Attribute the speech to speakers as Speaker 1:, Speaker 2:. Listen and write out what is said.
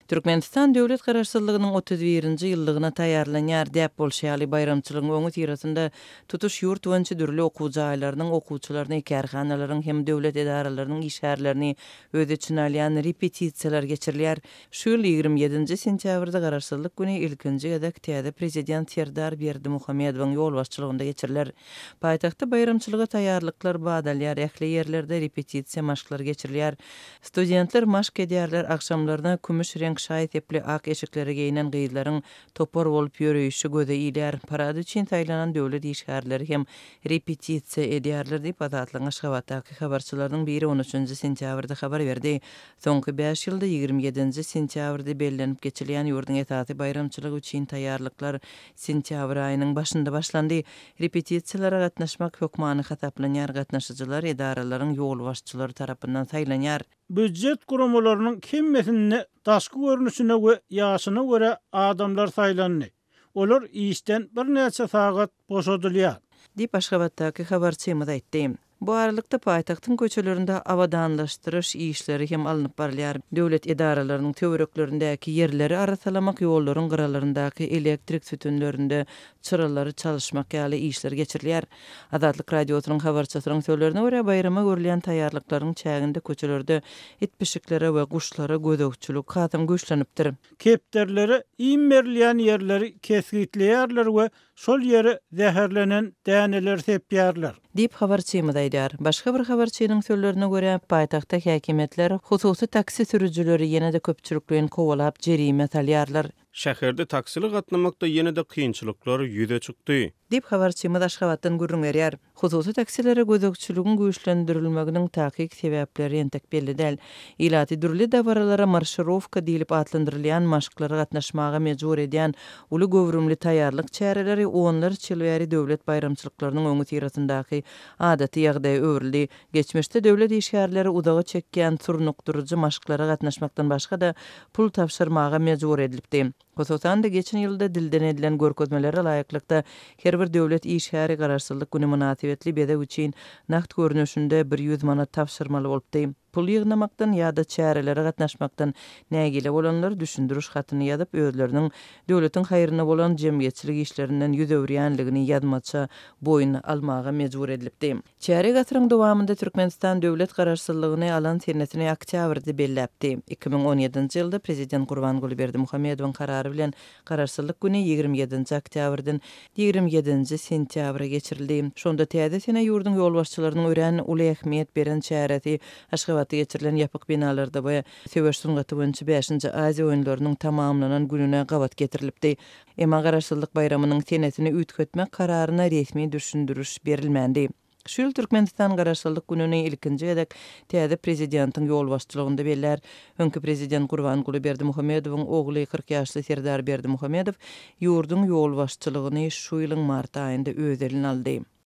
Speaker 1: Türkmenistan döwlet Garaşsyzlygynyň 31-nji ýyllygyna taýýarlanýar. Däp bolşy ýaly, baýramçylygyň öňüsyrasynda tutuş ýurt boýunça dürli okuw jaýlarynyň okuwçylaryny, kärhanalaryň hem döwlet edaralarynyň işgärlerini öz içine alýan repetisiýalar geçirilýär. Şu ýyl 27-nji sentýabrda Garaşsyzlyk güni ilkinji gezek täze Prezident Serdar Berdimuhamedowyň ýolbaşçylygynda geçiriler. Paýtagtda baýramçylyga taýýarlyklar bat alýar, ähli ýerlerde repetisiýa maşklary geçirilýär. Studentler maşk edýärler, agşamlaryna kümüş reňk şaý-sepli ak eşiklere geýnen gyzlaryň topar bolup ýöreýşi göze ilýär. Parad üçin saýlanan döwlet işgärleri hem repetisiýa edýärler diýip, Azatlygyň Aşgabatdaky habarçylarynyň biri on üçünji sentýabrda habar berdi. Soňky bäş ýylda 27-nji sentýabrda bellenip geçilýän ýurduň esasy baýramçylygy üçin taýýarlyklar sentýabr aýynyň başynda başlandy. Repetisiýalara gatnaşmak hökmany hasaplanýar, gatnaşyjylar edaralaryň ýolbaşçylary tarapyndan saýlanýar.
Speaker 2: Býujet guramalarynyň hemmesinde daşky görnüşine we ýaşyna görä adamlar saýlandy. Olar işden birnäçe sagat boşadylýar.
Speaker 1: Diýip, Aşgabatdaky habarçymyz aýtdy. Bu aralykda, paýtagtyň köçelerinde abadanlaşdyryş işleri hem alnyp barylýar. Döwlet edaralarynyň töwereklerindäki ýerleri arassalamak, ýollaryň gyralaryndaky elektrik sütünlerinde çyralary çalyşmak ýaly işler geçirilýär. Azatlyk Radiosynyň habarçysynyň sözlerine görä, baýrama görülýän taýýarlyklaryň çäginde köçelerde it-pişiklere we guşlara gözegçilik hasam güýçlenipdir.
Speaker 2: Kepderilere iým berilýän ýerleri kesgitleýärler we şol ýere zäherlenen däneleri sepýärler.
Speaker 1: Diýip, habarçymyz aýdýar. Başga bir habarçynyň sözlerine görä, paýtagtda häkimiýetler hususy taksi sürüjileri ýene-de köpçülikleýin kowalap jerime salýarlar.
Speaker 3: Şäherde taksili gatnamakda ýene-de kynçylyklar ýüze çykdy.
Speaker 1: Diýip, habarçymyz Aşgabatdan gürrüň berýär. Hususy taksilere gözegçiligiň güýçlendirilmeginiň takyk sebäpleri entek belli däl. Ilaty dürli dabaralara marşirowka diýlip atlandyrylýan maşklara gatnaşmaga mejbur edýän uly göwrümli taýýarlyk çäreleri onlarça ýyl bäri döwlet baýramçylyklarynyň öňüsyrasyndaky adaty ýagdaýa öwrüldi. Geçmişde döwlet işgärleri uzaga çekýän surnukdyryjy maşklara gatnaşmakdan başga-da, pul tabşyrmaga mejbur edilipdi. Hususan-da, geçen ýylda dilden edilen görkezmelere laýyklykda, her bir döwlet işgäri Garaşsyzlyk güni mynasybetli bezeg üçin nagt görnüşinde 100 manat tabşyrmaly bolupdy. Pul ýygnamakdan ýa-da çärelere gatnaşmakdan nägile bolanlar düşündiriş hatyny ýazyp, özleriniň döwletiň haýryna bolan jemgyýetçilik işlerinden ýüz öwürýänligini ýazmaça boýun almaga mejbur edilipdi. Çärýek asyryň dowamynda Türkmenistan döwlet Garaşsyzlygyny alan senesini oktýabrda belläpdi. 2017-nji ýylda Prezident Gurbanguly Berdimuhamedowyň karary bilen Garaşsyzlyk güni 27-nji oktýabrdan 27-nji sentýabra geçirildi. Şonda täze sene ýurduň ýolbaşçylarynyň örän uly ähmiýet beren çäresi Aşgabatda geçirilen ýapyk binalarda we söweş sungaty boýunça bäşinji Aziýa oýunlarynyň tamamlanan gününe gabat getirilipdi. Emma Garaşsyzlyk baýramynyň senesini üýtgetmek kararyna resmi düşündiriş berilmändi. Şu ýyl Türkmenistan Garaşsyzlyk gününi ilkinji gezek täze prezidentiň ýolbaşçylygynda bellär. Öňki prezident Gurbanguly Berdimuhamedowyň ogly 40 ýaşly Serdar Berdimuhamedow ýurduň ýolbaşçylygyny şu ýylyň mart aýynda öz eline aldy.